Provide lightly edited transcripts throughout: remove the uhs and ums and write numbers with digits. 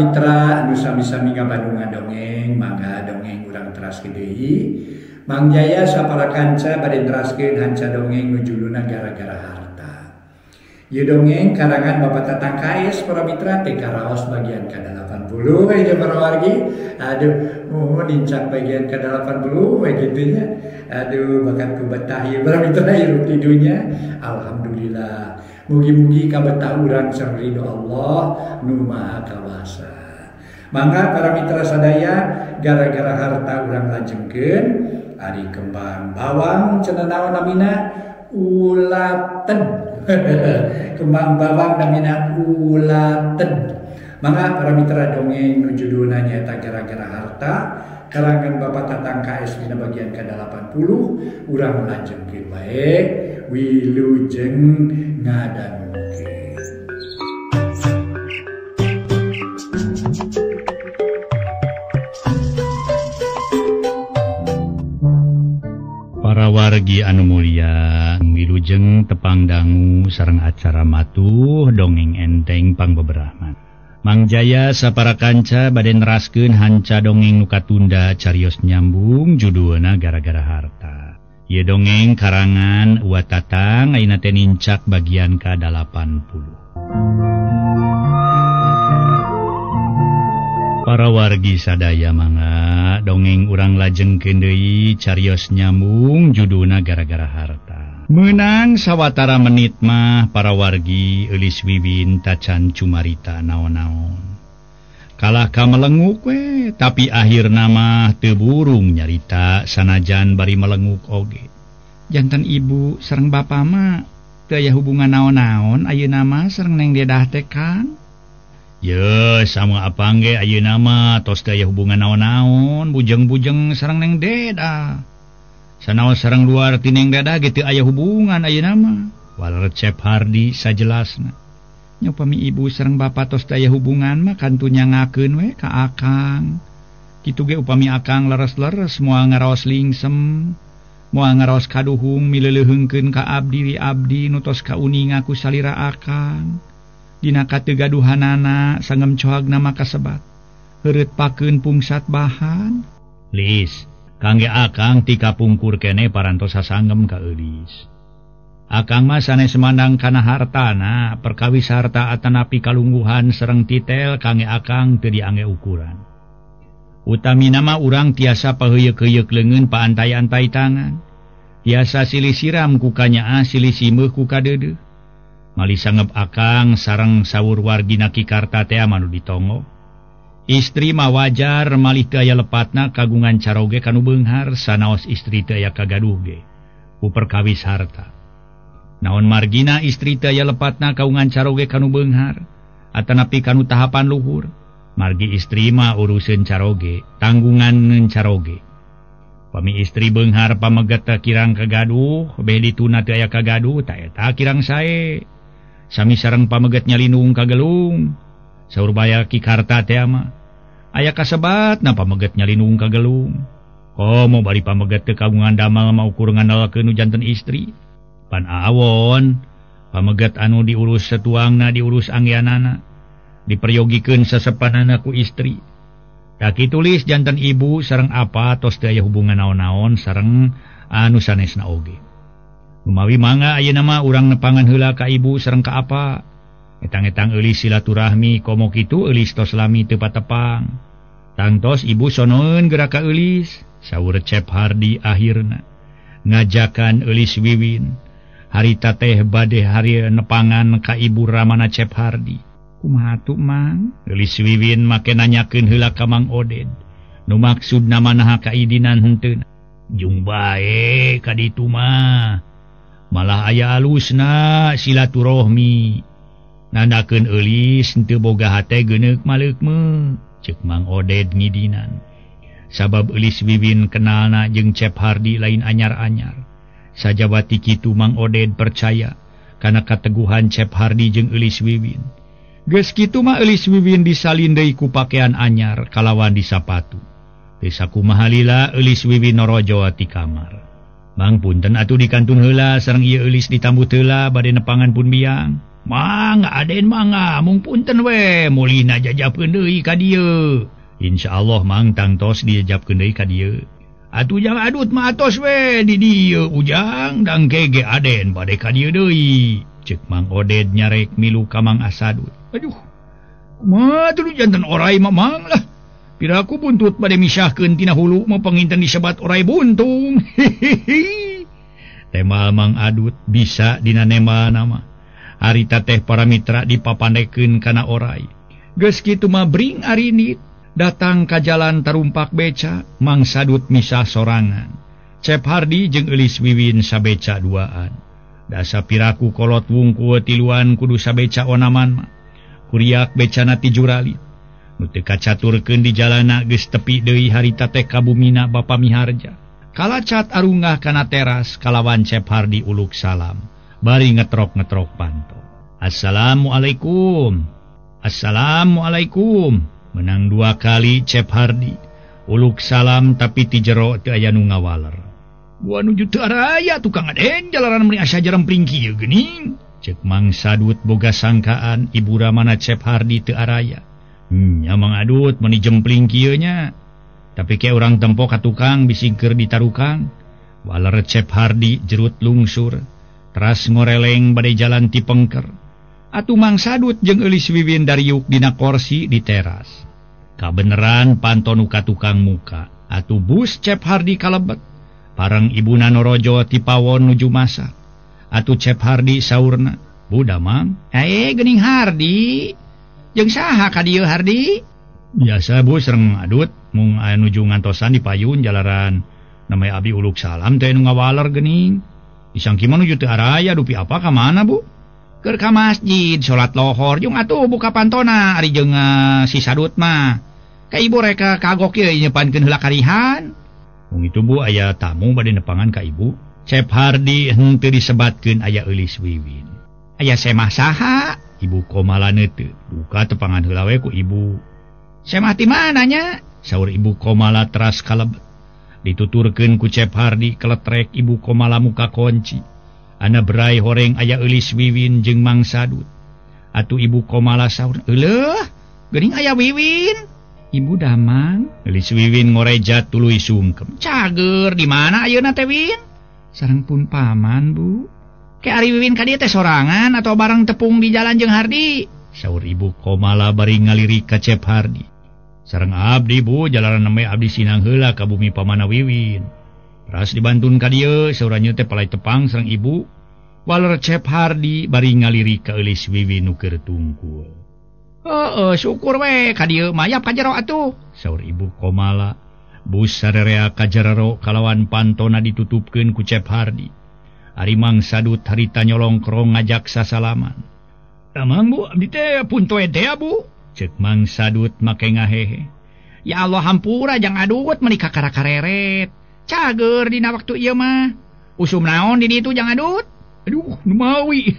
mitra anu sami-sami ngabandungan dongeng, mangga dongeng urang teraskeun deui. Mang Jaya sapara kanca bade neraskeun hanca dongeng nu judulna Gara-gara Harta. Ieu dongeng karangan Bapak Tatang KS para mitra teh karaos bagian ka-80 we para wargi. Aduh, muhun nincak bagian ka-80 we kitu nya. Aduh, bakat ku betah ieu para mitra hirup di dunya. Alhamdulillah. Mugi-mugi kabetah urang sareng ridho Allah nu Maha Kawasa. Mangga para mitra sadaya, gara-gara harta urang lajengkeun ari kembang bawang cenah naon namina ulaten. Kembang bawang namina ulaten. Mangga para mitra dongeng nu judulna nyaeta Gara-gara Harta karangan Bapak Tatang KS dina bagian ka-80 urang lajengkeun wae wilujeng ngadangukeun. Para wargi anu mulia, wilujeng tepang dangu sareng acara matuh dongeng enteng pangbeberahman. Mang Jaya sapara kanca bade neraskeun hanca dongeng nu katunda carios nyambung judulna Gara-gara Harta. Ieu dongeng karangan Wa Tatang ayeuna teh nincak bagian ka-80. Para wargi sadaya mangga dongeng urang lajengkeun deui carios nyambung judulna Gara-gara Harta. Meunang sawatara menit mah para wargi Eulis Wiwin tacan cumarita naon-naon. Kalah ka melenguk we, tapi akhirna mah teu burung nyarita sanajan bari melenguk oge. Jantan ibu sareng bapa mah teu aya hubungan naon-naon ayeuna mah sareng Neng Dedah teh Kang. Ye, sama apang ge ayeuna mah tos teu aya hubungan naon-naon, bujeng-bujeng sareng Neng Dedah. Sanaos sareng luar ti Neng Dedah ge teu aya hubungan ayeuna mah. Waler Cep Hardi sajelasna. Nya upami ibu sareng bapa tos teu aya hubungan mah kantu nyangakeun we ka akang. Kitu ge upami akang leres-leres moal ngaraos lingsem, moal ngaraos kaduhung mileleuheungkeun ka abdi ri abdi nu tos kauninga ku salira akang. Dina kateugaduhanana sangem cohagna mah kasebat. Heureut pakeun pungsat bahan. Lis, kangge akang ti kapungkur kene parantos sasanggem ka Eulis. Akang mah sanes mandang kana hartana, perkawis harta atanapi kalungguhan sareng titel kangge akang teu diangge ukuran. Utamina mah urang tiasa paheuyeuk-heuyeuk leungeun paantay-antay tangan. Tiasa silih siram ku kanyaah silih simeuh ku kadeudeuh. Mali sangep akang sareng sawur wargina Ki Karta teh manu ditongo. Istri mah wajar malih teu aya lepatna kagungan caroge kanu beunghar sanaos istri teu aya kagaduh ge ku perkawis harta. Naon margina istri teu aya lepatna kagungan caroge kanu beunghar atanapi kanu tahapan luhur. Margi istri mah uruseun caroge, tanggungan caroge. Pami istri beunghar pameget teu kirang kagaduh, beh dituna teu aya kagaduh, ta eta kirang sae. Sami sareng pameget nyalinung kagelung. Saur baya Ki Karta teh mah aya kasebat na pameget nyalinung kagelung. Komo bari pameget teu kagungan damel mah ukur ngandalkeun nu janten istri. Pan awon pameget anu diurus setuangna diurus anggeanana diperyogikeun sesepanana ku istri. Da kitu tulis janten ibu sareng apa tos teu aya hubungan naon-naon sareng anu sanesna oge. Lumawi mangga ayeuna mah urang nepangan heula ka ibu sareng ka apa. Etang-etang eulis silaturahmi komo kitu eulis tos lami teu patepang. Tangtos ibu sonoeun geura ka eulis, saur Cep Hardi akhirna ngajakan Eulis Wiwin. Harita teh bade hari nepangan ka ibu ramana Cep Hardi. Kumaha atuh Mang? Eulis Wiwin make nanyakeun heula ka Mang Oded. Nu maksudna manaha kaidinan henteu. Jung bae ka ditu mah. Malah aya alusna silaturahmi. Nandakeun Eulis henteu boga hate geuneuk maleukmeu, ceuk Mang Oded ngidinan. Sabab Eulis Wiwin kenalna jeung Cep Hardi lain anyar-anyar. Sajabati kitu Mang Oded percaya kana kateguhan Cep Hardi jeung Eulis Wiwin. Geus kitu mah Eulis Wiwin disalin deui ku pakean anyar kalawan disapatu. Teu sakumaha lila Eulis Wiwin norojo ti kamar. Mang punten atuh dikantun heula sareng ieu Eulis ditambut heula bade nepangan pun biang. Mangga Aden mangga mung punten we mulihna jajapkeun deui ka dieu. Insyaallah mang tangtos dijajapkeun deui ka dieu. Atuh jang adut mah atos we di dieu ujang dang gege Aden bade ka dieu deui. Cek Mang Oded nyarek milu ka Mang Asadut. Aduh, kumaha tuh jantan orai mah mang lah. Piraku buntut bade misahkeun tina hulu mah panginten disebat orai buntung. Hihihi. Temal Mang Adut bisa dina nema nama. Harita teh para mitra dipapandekeun kana orai. Geus kitu mah bring arinit datang ka jalan tarumpak beca, Mang Sadut misah sorangan. Cep Hardi jeung Eulis Wiwin sabeca duaan. Dasa piraku kolot wungkul tiluan kudu sabeca onaman mah. Kuriak becana ti juralit. Nu teu kacaturkeun di jalana geus tepi deui harita teh ka bumina Bapa Miharja. Kalacat arungah kana teras kalawan Cep Hardi uluk salam. Bari ngetrok-ngetrok panto. Assalamualaikum. Assalamualaikum. Menang dua kali Cep Hardi. Uluk salam tapi ti jero teu aya nu ngawaler. Gua nuju teu araya tukang Aden jalaran meuni asa jarempling kieu geuning. Cek Mang Sadut boga sangkaan ibu ramana Cep Hardi teu araya. Nya Mang Adut meuni jempling kieu nya. Tapi ke urang tempo ka tukang bisi keur ditarukang. Waler Cep Hardi jerut lungsur. Teras ngoreleng bade jalan ti pengker. Atuh Mang Sadut jeung Eulis Wiwin dariuk dina korsi di teras. Kabeneran panto nu ka tukang muka. Atuh bus Cep Hardi kalebet. Pareng ibuna norojo ti pawon nuju masak. Atuh Cep Hardi saurna, "Bu Damang, geuning Hardi. Jeung saha ka dieu Hardi?" Biasa Bu sareng Adut mung aya nuju ngantosan di payun jalaran. Namanya abi uluk salam teh nu ngawaler geuning. Disangki mah nuju teu araya dupi apa ka mana Bu? Keur ka masjid salat lohor jeung atuh buka pantona ari jeung si Sadut mah. Ka ibu reka kagok ieu nyepankeun heula karihan. Mung itu Bu aya tamu bade nepangan ka ibu. Cep Hardi henteu disebatkeun aya Eulis Wiwin. Aya semah saha? Ibu Komala neuteu. Buka tepangan heula we ku ibu. Semah ti mana nya? Saur Ibu Komala teras kalebet. Dituturkeun ku Cep Hardi keletrek Ibu Komala muka kunci. Ana berai horeng aya Eulis Wiwin jeung Mang Sadut. Atuh Ibu Komala saur, "Euleuh, geuning aya Wiwin." Ibu Damang, Eulis Wiwin ngorejat tuluy sungkem. Cager di mana ayeuna teh Win? Sareng pun paman, Bu. Ke ari Wiwin ka dieu teh sorangan atau bareng tepung di jalan jeung Hardi? Saur Ibu Komala bari ngalirik ka Cep Hardi. Sareng abdi Bu, jalaran nembe abdi sinang heula ka bumi pamana Wiwin. Ras dibantun ka dieu, sauranya teh palai tepang sareng ibu. Waler Cep Hardi bari ngalirik ka Eulis Wiwin nu keur tungkul. Heeh, syukur we ka dieu mayap ka jero atuh. Saur Ibu Komala. Bus sarerea ka jero kalawan pantona ditutupkeun ku Cep Hardi. Ari Mang Sadut harita nyolongkrong ngajak sasalaman. "Damang Bu, abdi teh pun toe teh Bu." Cek Mang Sadut make ngahehe. "Ya Allah hampura jang Adut meuni kakara-kareret. Cager dina waktu ieu mah. Usum naon di ditu jang Adut?" "Aduh, nu mawi.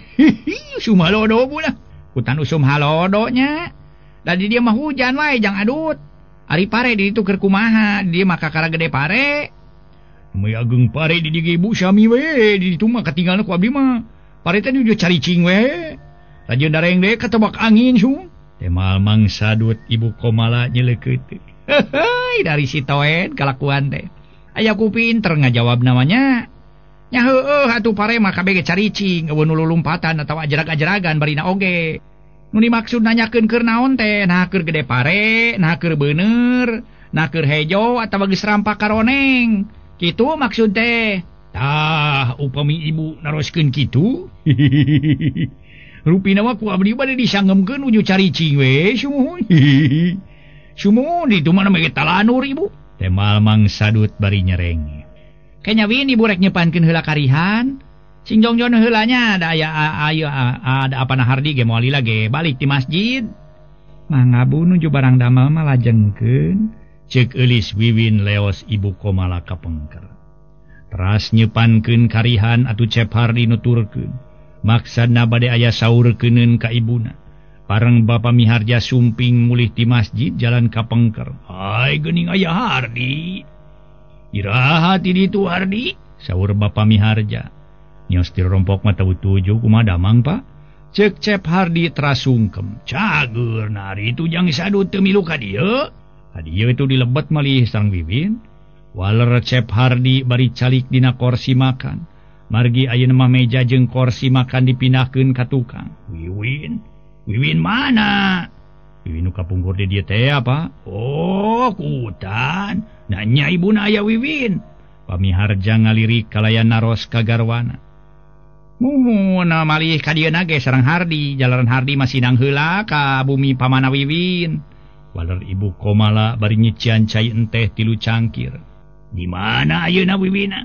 Usum halodo Bu lah." "Kutan usum halodo nya. Da di dieu mah hujan wae jang Adut. Ari pare di ditu keur kumaha? Di dieu mah kakara gede pare." "Meuy ageung pare di dieu Bu sami we, di ditu mah katinggalna ku abdi mah. Pare teh nuju caricing we. Rajeun dareng deui katebak angin sung." Temal Mang Sadut Ibu Komala nyeleukeut. Heuheuy, dari si Toen kalakuan teh. Aya ku pinter ngajawab namanya. Nya heueuh atuh pare mah kabeh ge caricing, eueuh nu lulumpatan atawa ajrag-ajragan barina oge. Nu dimaksud nanyakeun keur naon teh, nah keur gede pare, nah keur beuneur, nah keur hejo atawa geus rampak karoneng. Kitu maksud teh. Tah, upami ibu naroskeun kitu. Rupina mah ku abdi bade disangemkeun nuju caricing we sumuhun. Sumuhun ditu mah namanya talanur ibu. Temal Mang Sadut bari nyereng. Kayaknya Win ibu rek nyepankeun heula karihan. Sing jongjon heula nya ada aya ayo ada apa na Hardi ge moal lila ge balik ti masjid. Mangga Bu nuju barang damel mah lajengkeun. Ceuk Eulis Wiwin leos Ibu Komala kapengker. Teras nyepankeun karihan atuh Cep Hardi nuturkeun. Maksudna bade aya saurkeuneun ka ibuna. Pareng Bapa Miharja sumping mulih ti masjid jalan ka pengker. "Ai geuning aya Hardi. Iraha ti ditu Hardi?" Saur Bapa Miharja. Nios ti rompok mah teu tuju kumaha damang Pak? Cek Cep Hardi terasungkem. Cager nari itu jang Sadut teu milu ka dieu. Ka dieu itu dilebet malih sareng Wiwin. Waler Cep Hardi bari calik dina korsi makan. Margi ayeuna mah meja jeung korsi makan dipindahkeun ka tukang. Wiwin, Wiwin mana? Wiwin nu kapungkur di dieu teh apa? Oh, kutan. Nanya ibuna aya Wiwin. Pamiharja ngalirik kalayan naros ka garwana. Muhun malih ka dieu ge sareng Hardi, jalaran Hardi masih nang heula ka bumi pamana Wiwin. Waler ibu Komala bari nyician cai enteh 3 cangkir. Di mana ayeuna Wiwina?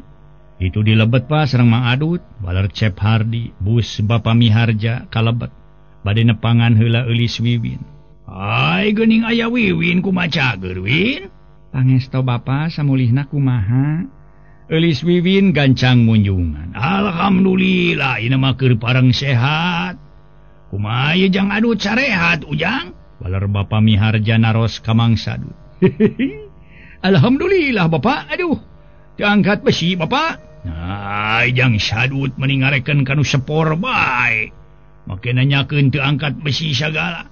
Itu dilebet pa sareng Mang Adut. Waler Cep Hardi bus Bapa Miharja kalebet. Bade nepangan heula eulis Wiwin. Ai geuning aya Wiwin kumaha cager Win? Pangesto Bapa samulihna kumaha? Eulis Wiwin gancang munjungan. Alhamdulillah ieu mah keur pareng sehat. Kumaha ieu jang Adut sarehat ujang? Waler Bapa Miharja naros ka Mang Sadut. Alhamdulillah Bapak, aduh. Diangkat besi Bapak. Nah, jang Sadut meni ngareken kanu sepor bae. Make nanyakeun teu angkat besi sagala.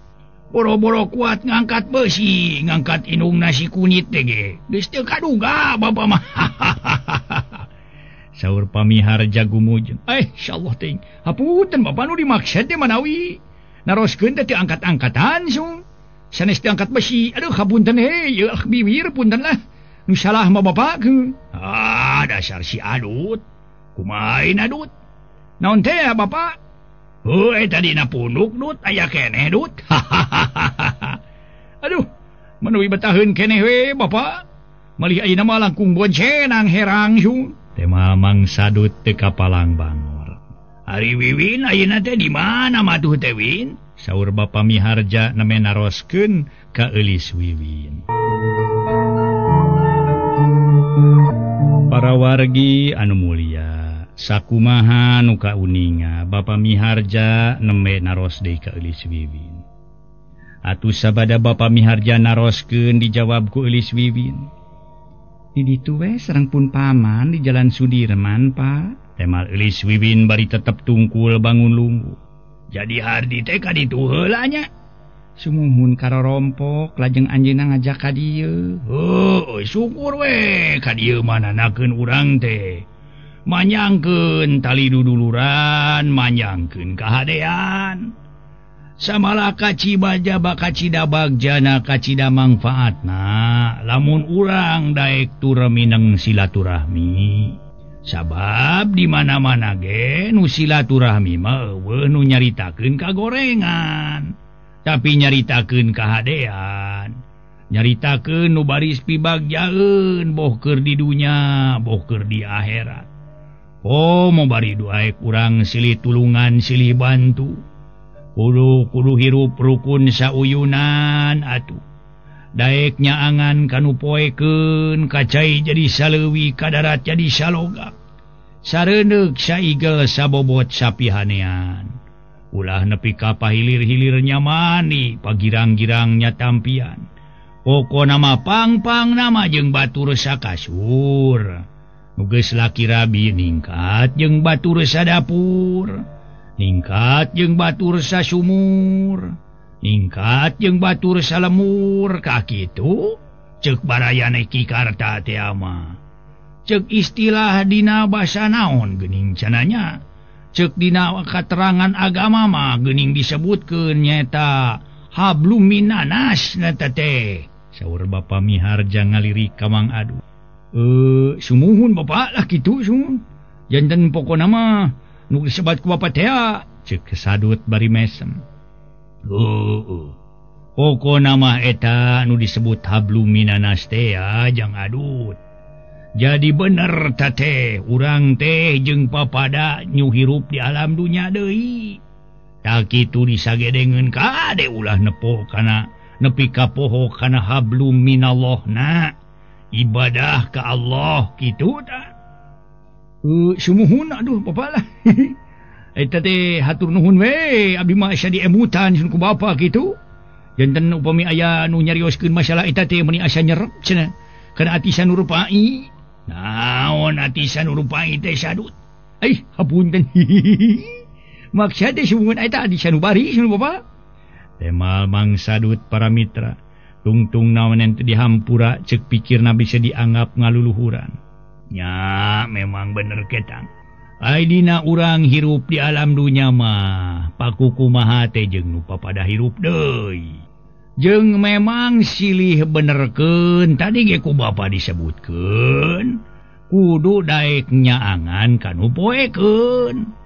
Boro-boro kuat ngangkat besi, ngangkat indung nasi kunyit teh ge. Geus teu kaduga Bapak mah. Saur Pamiharja gumujeng. Insyaallah teh. Hapunten Bapak nu dimaksud teh manawi. Naroskeun teh teu angkat-angkatan sung. Sanes teu angkat besi. Aduh hapunten he, ieu biwir punten lah. Nu salah mah Bapak ke. Ah, dasar si Adut. Kumaha Adut? Naon teh Bapak? Heuh, tadi na punduk Dut, aya keneh Dut. Aduh, menuwi betaheun keneh we Bapak. Malih ayeuna mah langkung boncenang herang sung. Teh Mang Sadut teu kapalang bangor. Ari Wiwin ayeuna teh di mana matuh teh Win? Saur Bapa Miharja neme naroskeun ka eulis Wiwin. Para wargi anu mulia, sakumaha nu kauninga Bapa Miharja nembe naros deui ka eulis Wiwin. Atuh sabada Bapa Miharja naroskeun dijawab ku eulis Wiwin. Di ditu we sareng pun paman di Jalan Sudirman, Pak. Temal eulis Wiwin bari tetep tungkul bangun lungguh. Jadi Hardi teh ka ditu heula nya. Sumuhun karorompok lajeng anjeunna ngajak ka dieu. Heuh, syukur we ka dieu mananakeun urang teh. Manyangkeun tali duduluran, manyangkeun kahadean. Samalah kacibaja bakacida bagjana kacida mangfaatna lamun urang daek tur mineng silaturahmi. Sabab di mana-mana ge nu silaturahmi mah eueuh nu nyaritakeun kagorengan, tapi nyaritakeun kahadean, nyaritakeun nu baris pibagjaeun boh keur di dunya boh keur di akhirat. Oh, mau bari duaek urang silih tulungan silih bantu. Kudu hirup rukun sauyunan atuh. Daek nyaangan kanu poekeun kacai jadi saleuwi kadarat jadi salogak. Sareundeuk saigel sabobot sapihanean. Ulah nepi ka pahilir-hilir nyamani pagirang-girangnya tampian. Pokona mah pang-pang nama jeung batur sakasur. Nu geus laki rabi ningkat jeung batur sadapur. Ningkat jeung batur sasumur, ningkat jeung batur salemur, ka kitu ceuk barayane Ki Karta teh mah. Ceuk istilah dina basa naon geuning cenanya, ceuk dina katerangan agama mah geuning disebutkeun nyaeta hablum minanas eta teh. Saur Bapa Miharja ngalirik ka Mang Adu. Sumuhun Bapak lah kitu sumuhun. Janten pokona mah nu disebat ku Bapak teh ceuk Sadut bari mesem. Heuh. Pokona mah eta nu disebut hablum minanas teh jang Adut. Jadi bener ta teh urang teh jeung papada nyu hirup di alam dunya deui. Ta kitu disagedengeun kade ulah nepo kana nepi ka poho kana hablum minallah na ibadah ka Allah kitu ta. Sumuhun aduh Bapak lah. Eta teh hatur nuhun we abdi mah asa diemutan sun ku Bapak kitu. Janten upami aya nu nyarioskeun masalah eta teh meuni asa nyerep cenah. Kana ati sanurupai. Naon ati sanurupai teh Sadut? Hapunten. Maksud teh sumun eta di sanubari sun Bapak. Temal Mang Sadut para mitra. Tungtung naon teu dihampura ceuk pikirna bisa dianggap ngaluluhuran. Nya memang bener ketang. Ai dina urang hirup di alam dunya mah pakukumaha teh jeung nu papada hirup deui. Jeung memang silih benerkeun tadi ge ku bapa disebutkeun kudu daek nyaangan kanu poekeun.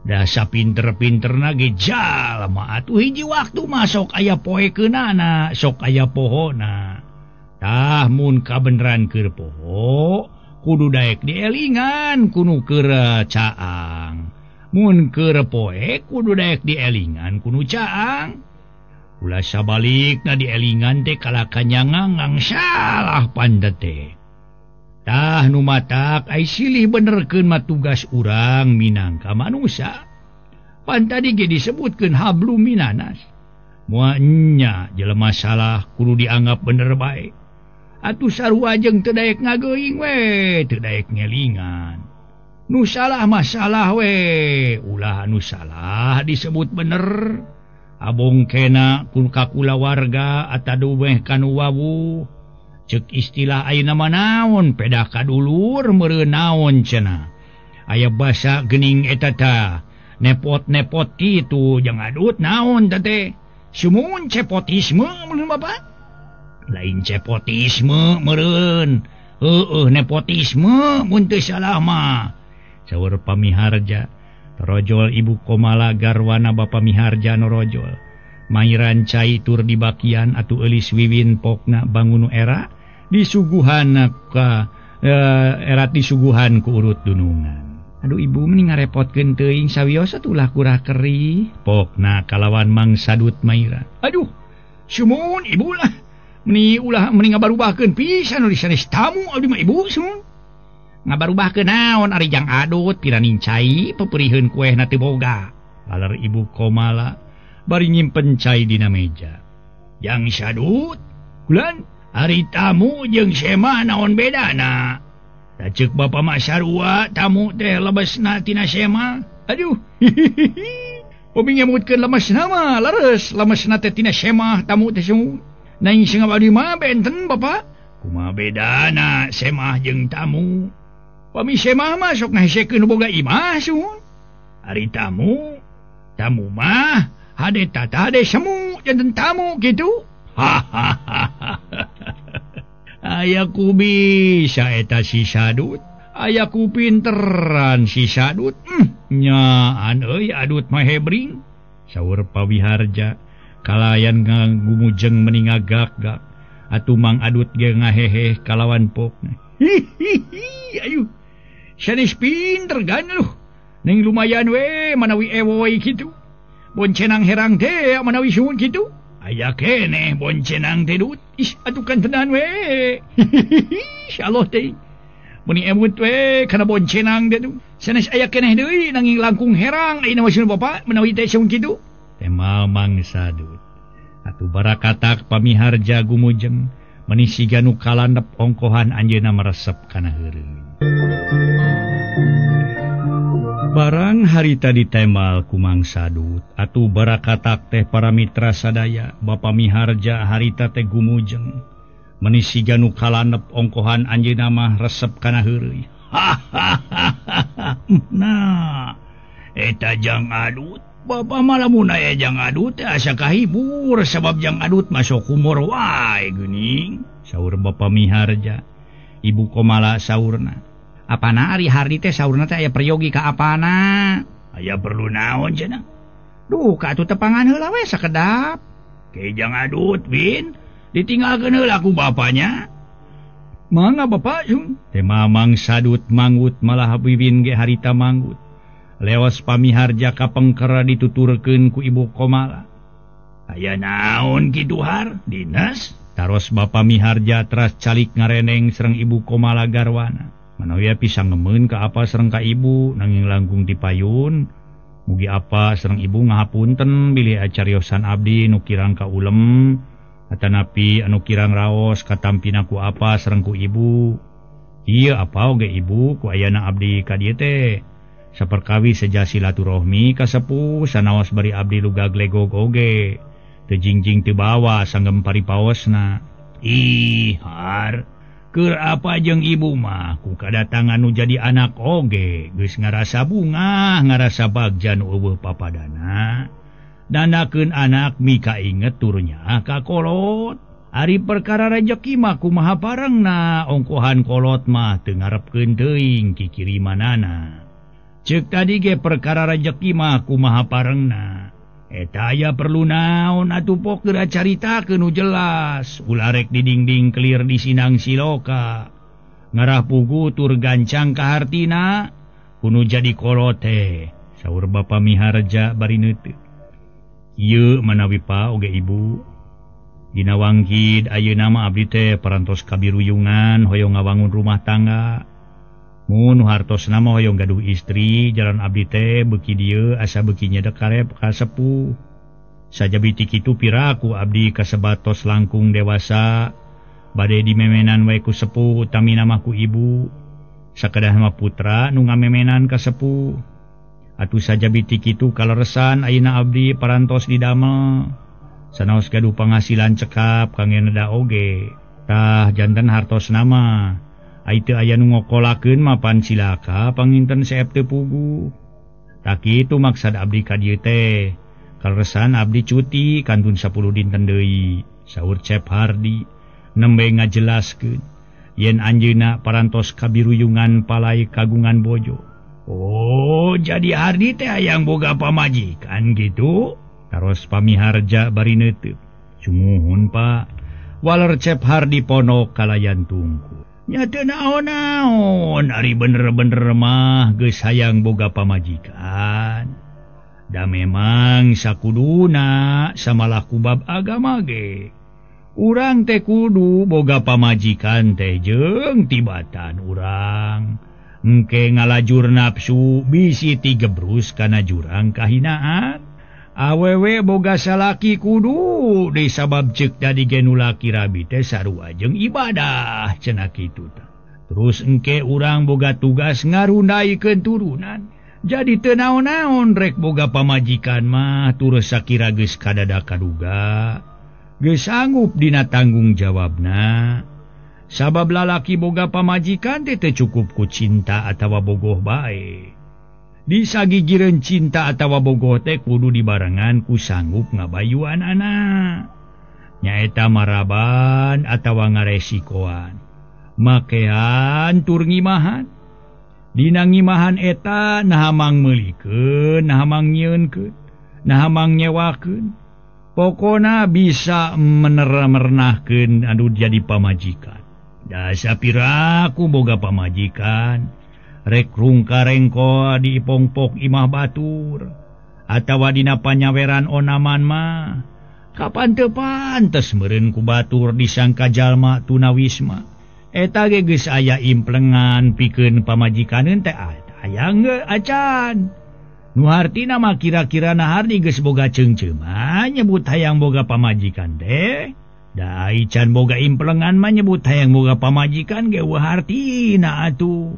Dasa pinter-pinterna ge jalma atuh hiji waktu mah sok aya poekeunana, sok aya pohona. Tah mun kabeneran keur poho kudu daek dielingan kunu keur caang. Mun keur poe kudu daek dielingan kunu caang. Ulah sabalikna dielingan teh kalaka nyangang salah pandet teh. Tah nu matak ai silih benerkeun mah tugas urang minangka manusia. Pan tadi ge disebutkeun hablum minanas. Moal nya jelema salah kudu dianggap bener bae. Atuh sarua jeung teu daek ngageuing we, teu daek ngelingan. Nu salah mah salah we, ulah anu salah disebut bener. Abong kena kun ka kulawarga atadu meh kanu wawuh. Cek istilah ayeuna mah naon pedah kadulur meureun naon cenah. Aya basa geuning eta tah nepot-nepot kitu jeung adut naon teh teh. Sumun cepotisme meureun Bapak. Lain cepotisme meureun. Heueuh nepotisme mun teu salah mah. Saur Pamiharja torojol Ibu Komala garwana Bapa Miharja norojol. Mairan cai tur dibakian atuh eulis wiwin pokna bangunu era disuguhan ka erat disuguhan ku urut dunungan. Aduh ibu meni ngarepotkeun teuing sawios atuh kurah keri pokna kalawan Mang Sadut Mairan. Aduh sumuhun ibu lah meni ulah meni ngabarubahkeun pisan nu sanes tamu abdi mah ibu sumuhun. Ngabarubahkeun naon ari jang adut piraning cai peperiheun kuehna teu boga. Laler Ibu Komala bari nyimpen cai dina meja. Jang Sadut kulan ari tamu jeung sema naon bedana? Da ceuk bapa mah sarua tamu teh lebesna tina sema. Aduh Upami ngemutkeun lemesna mah leres lemesna teh tina sema tamu teh semu. Naing sing abdi mah benten bapa. Kumaha bedana semah jeung tamu? Pami semah mah sok ngahesekeun nu boga imah suhun. Ari tamu, tamu mah hade tata hade semu janten tamu kitu. Hahaha. Aya ku bisa eta si Sadut. Aya ku pinteran si Sadut. Nyaan euy adut mah hebring. Saur Pawiharja kalayan ngagumujeng meni ngagak-gak. Atuh Mang Adut ge ngaheheh kalawan pokna. Hihihi ayu. Sanes pinter gan luh. Ning lumayan we manawi ewoy kitu. Boncenang herang teh manawi suhun kitu. Aya keneh boncenang teh dut. Ih atuh kan tenan we. Insyaallah teh. Meni emut we kana boncenang teh tuh. Sanes aya keneh deui nanging langkung herang ayeuna mah sun bapa manawi teh suhun kitu. Temal Mang Sadut. Atuh barakatak Pamiharja gumujeng meni siga nu kalandep ongkohan anjeunna meresep kana heureuy. Barang harita ditemal ku Mang Sadut atuh barakatak teh para mitra sadaya Bapa Miharja harita teh gumujeng meni siga nu kalandep ongkohan anjeunna mah resep kana heureuy. Nah eta jang adut Bapak mah lamun aya jang adut teh asa kahibur sabab jang adut masuk humor wae geuning. Saur Bapa Miharja. Ibu Komala saurna. Apana ari hardi teh saurna teh aya peryogi ka apana? Aya perlu naon cenah? Duh ka atuh tepangan heula we sakedap. Ke jang adut Win ditinggalkeun heula ku bapanya. Mangga Bapak jung. Teh Mamang Sadut manggut malah Wiwin ge harita manggut. Lewas Pamiharja kapengkera dituturkeun ku Ibu Komala. Aya naon kitu har dinas? Taros Bapa Miharja teras calik ngareneng sareng Ibu Komala garwana. Manawi pisang ngemeun ka apa sareng ka ibu nanging langkung dipayun. Mugi apa sareng ibu ngahapunten bilih acariosan abdi nu kirang ka ulem atanapi anu kirang raos katampina ku apa sareng ku ibu. Ieu apa oge ibu ku ayana abdi ka dieu teh. Saperkawi seja silaturahmi ka sepuh sanaos bari abdi lugag legog oge. Teu jingjing teu bawa sanggem paripaosna. Ih, har. Keur apa jeung ibu mah ku kadatangan nu jadi anak oge geus ngarasa bungah, ngarasa bagja nu eueuh papadana. Dandakeun anak mika inget turnya ka kolot. Ari perkara rejeki mah kumaha parengna ongkohan kolot mah teu ngarepkeun teuing kikirimanana. Ceuk tadi ge perkara rejeki mah kumaha parengna. Eta aya perlu naon atuh pok geura caritakeun nu jelas. Ulah rek di dingding kelir di sinang siloka. Ngarah pugu tur gancang ka hartina kuno jadi kolot teh. Saur Bapa Miharja bari neuteut. Ieu manawi pa oge ibu. Dina wangkid ayeuna mah abdi teh parantos kabiruyungan hoyong ngawangun rumah tangga. Mun hartosna mah hoyong gaduh istri jalan abdi teh beuki dieu asa beuki nyedek karep ka sepuh. Sajabi ti kitu piraku abdi kasebatos langkung dewasa bade dimemenan we ku sepuh utamina mah ku ibu. Sakedah mah putra nu ngamemenan ka sepuh. Atuh sajabi ti kitu kaleresan ayeuna abdi parantos didamel. Sanaos gaduh panghasilan cekap kangge neda oge. Tah janten hartosna mah ai teu aya nu ngokolakeun mapan cilaka panginten seep teu puguh. Tah kitu maksad abdi ka dieu teh. Kaleresan abdi cuti kantun 10 dinten deui. Saur Cep Hardi nembe ngajelaskeun yen anjeunna parantos kabiruyungan palai kagungan bojo. Oh, jadi Hardi teh hayang boga pamajikan gitu? Taros Pamiharja bari neuteut. Sumuhun Pak. Waler Cep Hardi ponok kalayan tungku. Nya teu naon-naon ari bener-bener mah geus hayang boga pamajikan. Da memang sakuduna samalah kubab agama ge. Urang teh kudu boga pamajikan teh jeung tibatan urang. Engke ngalajur nafsu bisi tigebrus kana jurang kahinaan. Awewe boga salaki kudu disabab ceuk tadi ge nu laki rabi teh sarua jeung ibadah cenah kitu tah. Terus engke urang boga tugas ngarundaikeun turunan. Jadi teu naon-naon rek boga pamajikan mah turus sakira geus kadada kaduga. Geus sanggup dina tanggung jawabna. Sabab lalaki boga pamajikan teh teu cukup ku cinta atawa bogoh bae. Disagigireun cinta atawa bogoh teh kudu dibarengan ku sanggup ngabayuan anak. Nyaeta maraban atawa ngaresikoan. Makean tur ngimahan. Dina ngimahan eta naha mang meulikeun, naha mang nyieunkeun, naha mang nyewakeun. Pokona bisa merenahkeun anu jadi pamajikan. Da sapiraku boga pamajikan. Rek rungka rengko di ipongpok imah batur atawa dina panyaweran onaman mah kapan teu pantes meureun ku batur disangka jalma tunawisma. Eta ge geus aya implengan pikeun pamajikaneun teh aya acan. Nu hartina mah kira-kira Hardi geus boga ceungceuman nyebut hayang boga pamajikan teh. Da ai can boga implengan mah nyebut hayang boga pamajikan ge eueuh hartina atuh.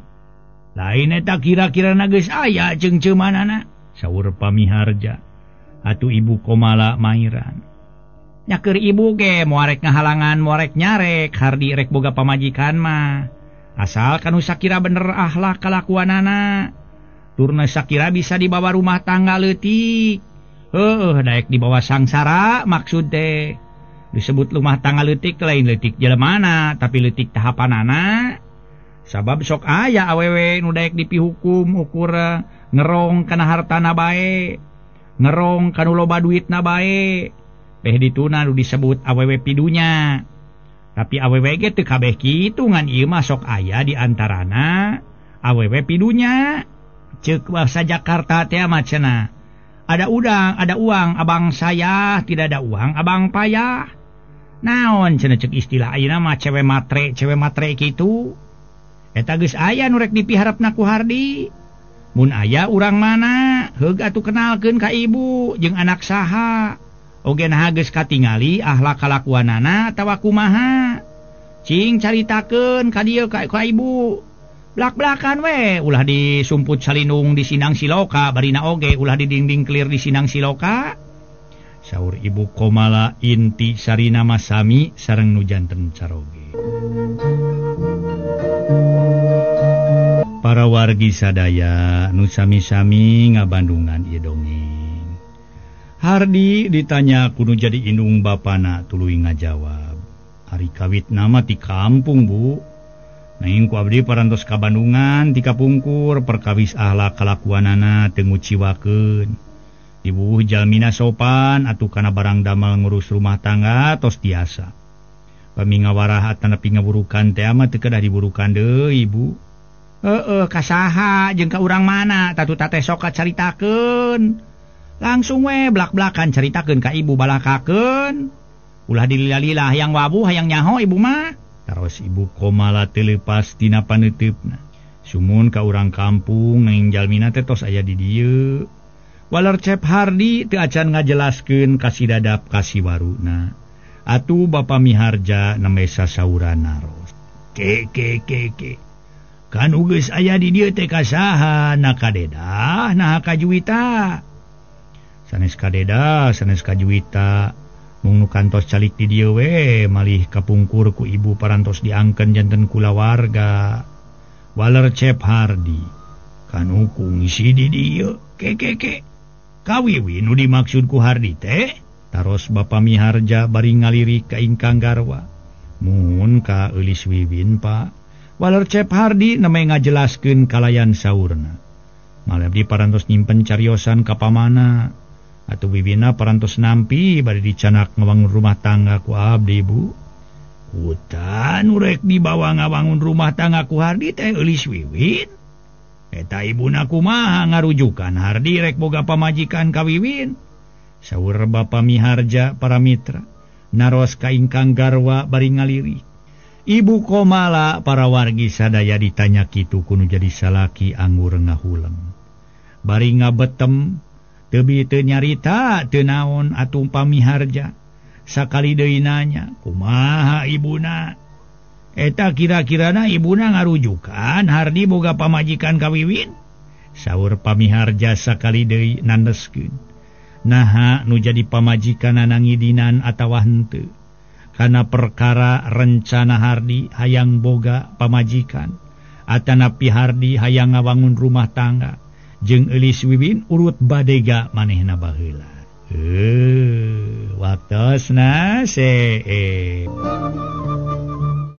Lain eta kira-kira geus aya ceungceumanana saur Pamiharja. Atuh ibu Komala mairan. Nya keur ibu ge moal rek ngahalangan moal rek nyarek Hardi rek boga pamajikan mah. Asal kanu sakira bener akhlak kalakuanana. Turna sakira bisa dibawa rumah tangga leutik. Heuh daek dibawa sangsara maksud teh. Disebut rumah tangga leutik lain leutik jelemana tapi leutik tahapanana. Sabab sok aya awewe nu daek dipihukum ukur ngerong kana hartana bae, ngerong kanu loba duitna bae. Peh dituna nu disebut awewe pidunya. Tapi awewe ge teu kabeh kitu ngan ieu mah sok aya di antarana awewe pidunya. Ceuk bahasa Jakarta teh mah cenah. Ada udang, ada uang, abang saya, tidak ada uang, abang payah. Naon cenah ceuk istilah ayeuna mah cewek matre kitu. Eta geus aya nu rek dipiharepna ku Hardi. Mun aya urang mana, heug atuh kenalkeun ka ibu jeung anak saha. Oge naha geus katingali akhlak kalakuanana atawa kumaha. Cing caritakeun ka dieu ka ibu. Blak-blakan we ulah disumput salindung di Sinang Siloka barina oge ulah di dinding kelir di Sinang Siloka. Saur Ibu Komala inti sarina masami sareng nu janten caroge. Para wargi sadaya nu sami-sami ngabandungan ieu dongeng. Hardi ditanya kudu jadi indung bapana tuluy ngajawab. Ari kawit nama ti kampung Bu. Nanging ku abdi parantos ka Bandungan ti kapungkur perkawis ahlak kalakuanana teu nguciwakeun. Ibu jalmina sopan atuh kana barang damel ngurus rumah tangga tos tiasa. Pamingawaraha atanapi ngaburukan teh mah teu kedah diburukan deui Ibu. Heeh, ka saha jeung ka urang mana tatu tate sok caritakeun. Langsung we blak-blakan caritakeun ka ibu balakakeun. Ulah dilila-lila hayang wabuh hayang nyaho ibu mah. Taros Ibu Komala teu leupas tina paneuteup-na. Sumun ka urang kampung nanging jalmina teh tos aya di dieu. Waler Cep Hardi teu acan ngajelaskeun ka si Dadap ka si Waruna. Atuh Bapa Miharja nembe sasauran naros. Ke ke ke ke. Kan geus aya di dieu teh ka saha na kadedah naha ka Juwita. Sanes kadedah sanes ka Juwita. Mung nu kantos calik di dieu we malih kapungkur ku ibu parantos diangkeun janten kulawarga. Waler Cep Hardi kan kungsi di dieu ke ke ke. Kawiwi nu dimaksud ku Hardi teh? Taros Bapa Miharja bari ngalirik ka ingkang garwa. Mun ka Eulis Wiwin Pak. Waler Cep Hardi nembe ngajelaskeun kalayan saurna. Malah abdi parantos nyimpen cariosan ka pamana. Atuh Wiwina parantos nampi bari dicanak ngabangun rumah tangga ku abdi Bu. Kutan urek dibawa ngabangun rumah tangga ku Hardi teh Eulis Wiwin. Eta ibuna kumaha ngarujukan Hardi rek boga pamajikan ka Wiwin. Saur Bapa Miharja para mitra naros ka ingkang garwa bari ngalirik. Ibu Komala para wargi sadaya ditanya kitu kudu jadi salaki anggur ngahuleng. Bari ngabetem teu teu nyarita teu naon atuh Pamiharja. Sakali deui nanya, kumaha ibuna? Eta kira-kirana ibuna ngarujukan Hardi boga pamajikan ka Wiwin? Saur Pamiharja sakali deui nandeskeun. Naha nu jadi pamajikan nangidinan atawa henteu? Kana perkara rencana Hardi hayang boga pamajikan atanapi Hardi hayang ngabangun rumah tangga jeung Eulis Wiwin urut badega manehna baheula. Waktosna see.